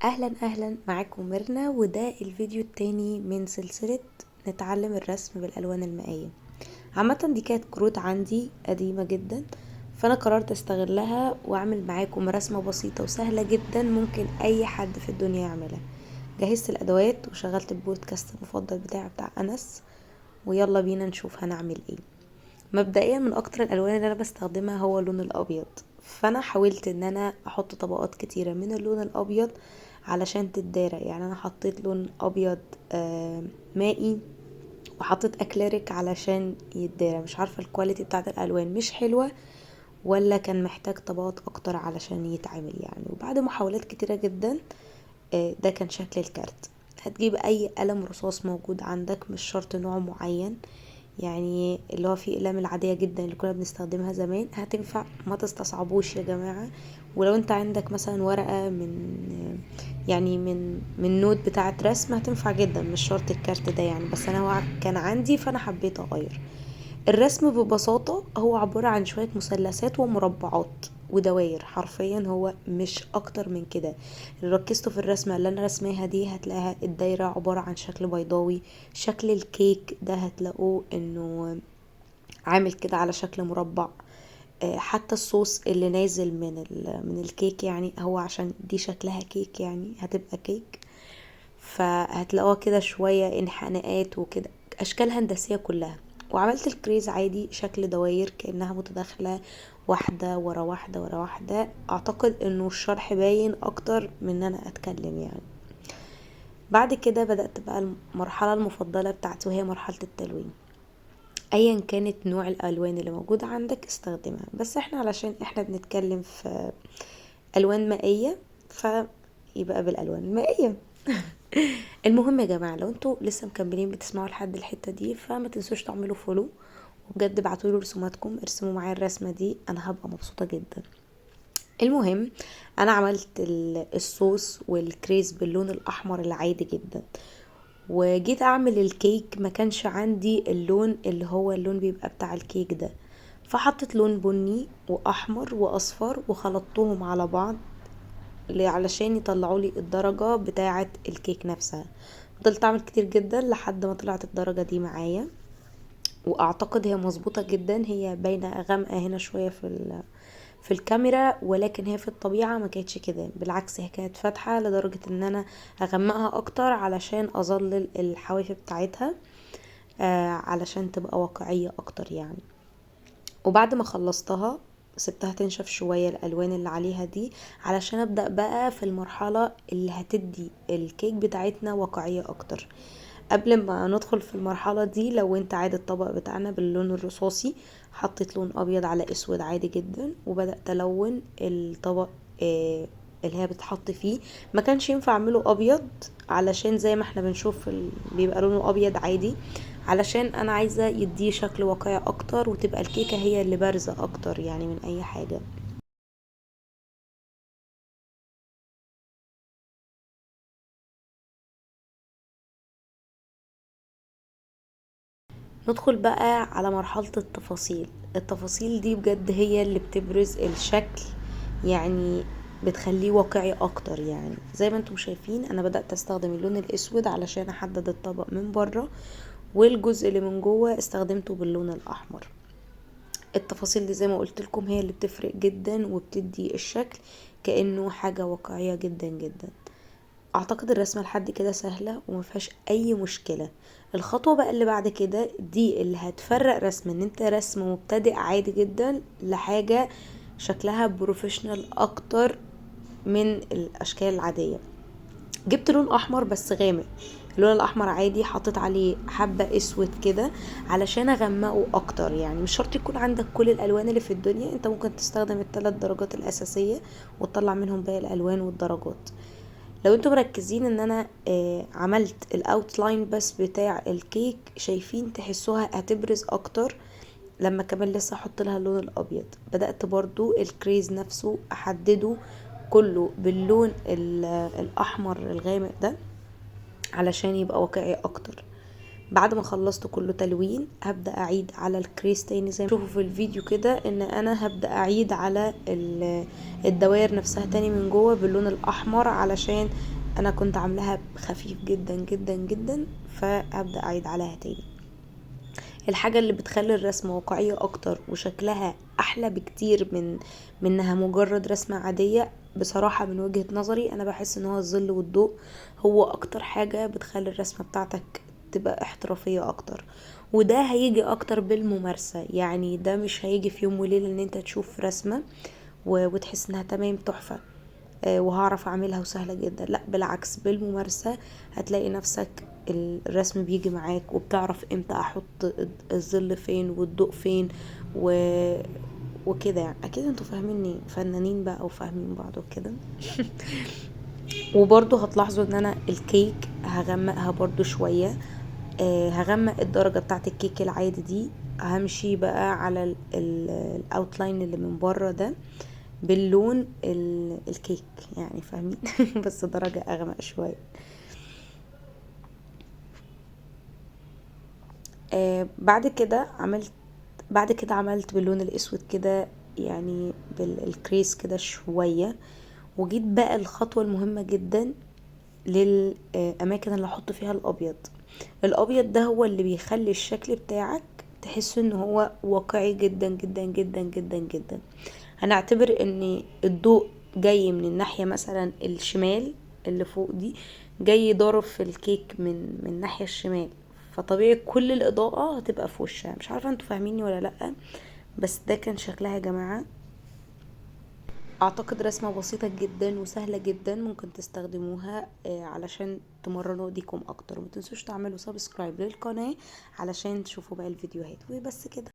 اهلا اهلا، معاكم ميرنا، وده الفيديو التاني من سلسلة نتعلم الرسم بالالوان المائية. عامة دي كانت كروت عندي قديمة جدا، فانا قررت استغلها واعمل معاكم رسمة بسيطة وسهلة جدا ممكن اي حد في الدنيا يعملها. جهزت الادوات وشغلت البودكاست المفضل بتاعي بتاع انس، ويلا بينا نشوف هنعمل ايه. مبدئيا من اكتر الالوان اللي انا بستخدمها هو اللون الابيض، فانا حاولت ان انا احط طبقات كتيرة من اللون الابيض علشان تتدارى. انا حطيت لون ابيض مائي وحطيت اكليريك علشان يتدارى. مش عارفة ال quality بتاعت الالوان مش حلوة ولا كان محتاج طبقات اكتر علشان يتعمل. وبعد محاولات كتيرة جدا، ده كان شكل الكارت. هتجيب اي قلم رصاص موجود عندك، مش شرط نوع معين، اللي هو فيه اقلام العادية جدا اللي كنا بنستخدمها زمان هتنفع، ما تستصعبوش يا جماعة. ولو انت عندك مثلا ورقة من note بتاعة رسم هتنفع جدا، مش شرط الكارت ده بس انا هو كان عندي فانا حبيت اغير. الرسم ببساطة هو عبارة عن شوية مثلثات ومربعات ودوائر، حرفيا هو مش اكتر من كده. لو ركزتوا في الرسمة اللي انا رسماها دي هتلاقيها الدايرة عبارة عن شكل بيضاوي، شكل الكيك ده هتلاقوه انه عامل كده على شكل مربع، حتى الصوص اللي نازل من الكيك هو عشان دي شكلها كيك هتبقى كيك، فهتلاقوها كده شوية انحناءات وكده، اشكال هندسية كلها. وعملت الكريز عادي شكل دواير كأنها متداخلة واحدة ورا واحدة ورا واحدة. اعتقد انه الشرح باين اكتر من ان انا اتكلم. بعد كده بدأت بقى المرحلة المفضلة بتاعتي وهي مرحلة التلوين. ايا كانت نوع الالوان اللي موجودة عندك استخدمها، بس احنا علشان احنا بنتكلم في الوان مائية فيبقى بالالوان المائية. المهم يا جماعة لو انتوا لسه مكملين بتسمعوا لحد الحتة دي فما تنسوش تعملوا follow، وبجد ابعتوا لي رسوماتكم، ارسموا معايا الرسمة دي، انا هبقى مبسوطة جدا. المهم انا عملت الصوص والكريز باللون الاحمر العادي جدا، وجيت اعمل الكيك ما كانش عندي اللون اللي هو اللون بيبقى بتاع الكيك ده، فحطيت لون بني واحمر واصفر وخلطتهم على بعض علشان يطلعوا لي الدرجة بتاعة الكيك نفسها. فضلت اعمل كتير جدا لحد ما طلعت الدرجة دي معايا، واعتقد هي مظبوطة جدا. هي باينة غامقة هنا شوية في الكاميرا، ولكن هي في الطبيعة ما كانتش كده، بالعكس هي كانت فاتحة لدرجة ان انا اغمقها اكتر علشان اظلل الحواف بتاعتها، علشان تبقى واقعية اكتر. وبعد ما خلصتها سبتها تنشف شوية الالوان اللي عليها دي علشان ابدأ بقى في المرحلة اللي هتدي الكيك بتاعتنا واقعية اكتر. قبل ما ندخل في المرحلة دي لو انت عاد الطبق بتاعنا باللون الرصاصي، حطيت لون ابيض على اسود عادي جدا وبدأت الون الطبق، اللي هي بتحط فيه. ما كانش ينفع اعمله ابيض علشان زي ما احنا بنشوف بيبقى لونه ابيض عادي، علشان انا عايزة يديه شكل واقعي اكتر وتبقى الكيكة هي اللي بارزة اكتر من اي حاجة. ندخل بقى على مرحلة التفاصيل. التفاصيل دي بجد هي اللي بتبرز الشكل، بتخليه واقعي اكتر. زي ما انتم شايفين انا بدأت استخدم اللون الاسود علشان احدد الطبق من بره، والجزء اللي من جوه استخدمته باللون الاحمر. التفاصيل دي زي ما قلت لكم هي اللي بتفرق جدا وبتدي الشكل كأنه حاجة واقعية جدا جدا. اعتقد الرسمة لحد كده سهلة وما فيهاش اي مشكلة. الخطوة بقى اللي بعد كده دي اللي هتفرق رسم ان انت رسم مبتدئ عادي جدا لحاجة شكلها professional اكتر من الاشكال العادية. جبت لون احمر بس غامق، اللون الاحمر عادي حطيت عليه حبة اسود كده علشان اغمقه اكتر. مش شرط يكون عندك كل الالوان اللي في الدنيا، انت ممكن تستخدم الثلاث درجات الاساسية وتطلع منهم باقي الالوان والدرجات. لو انتم مركزين ان انا، عملت ال outline بس بتاع الكيك، شايفين تحسوها هتبرز اكتر لما كمان لسه احط لها اللون الابيض. بدأت برضو الكريز نفسه احدده كله باللون الاحمر الغامق ده علشان يبقى واقعي اكتر. بعد ما خلصت كله تلوين هبدأ اعيد على ال crease تاني زي ما تشوفوا في الفيديو كده، ان انا هبدأ اعيد على الدوائر نفسها تاني من جوه باللون الاحمر، علشان انا كنت عاملاها خفيف جدا جدا جدا، فهبدأ اعيد عليها تاني. الحاجة اللي بتخلي الرسمة واقعية اكتر وشكلها احلى بكتير من انها مجرد رسمة عادية، بصراحة من وجهة نظري انا بحس ان هو الظل والضوء هو اكتر حاجة بتخلي الرسمة بتاعتك تبقى احترافية اكتر، وده هيجي اكتر بالممارسة. يعني ده مش هيجي في يوم وليلة ان انت تشوف رسمة وتحس انها تمام تحفة، وهعرف اعملها وسهلة جدا، لا بالعكس، بالممارسة هتلاقي نفسك الرسم بيجي معاك، وبتعرف امتى احط الظل فين والضوء فين وكده يعني. اكيد انتوا فاهميني، فنانين بقى وفاهمين بعض وكده. وبرضو هتلاحظوا ان انا الكيك هغمقها برضو شوية، هغمق الدرجة بتاعت الكيك العادي دي، همشي بقى على ال outline اللي من بره ده باللون الكيك، يعني فاهمين؟ بس درجة اغمق شوية. بعد كده عملت باللون الاسود كده، يعني بال crease كده شوية. وجيت بقى الخطوة المهمة جدا للأماكن اللي هحط فيها الأبيض. الأبيض ده هو اللي بيخلي الشكل بتاعك تحس ان هو واقعي جدا جدا جدا جدا جدا. هنعتبر ان الضوء جاي من الناحية مثلا الشمال اللي فوق دي، جاي ضارب في الكيك من الناحية الشمال، فطبيعي كل الإضاءة هتبقى في وشها. مش عارفة انتوا فاهميني ولا لأ، بس ده كان شكلها يا جماعة. اعتقد رسمة بسيطة جدا وسهلة جدا، ممكن تستخدموها، علشان تمرنوا ايديكم اكتر. وما تنسوش تعملوا subscribe للقناة علشان تشوفوا باقي الفيديوهات. وبس كده.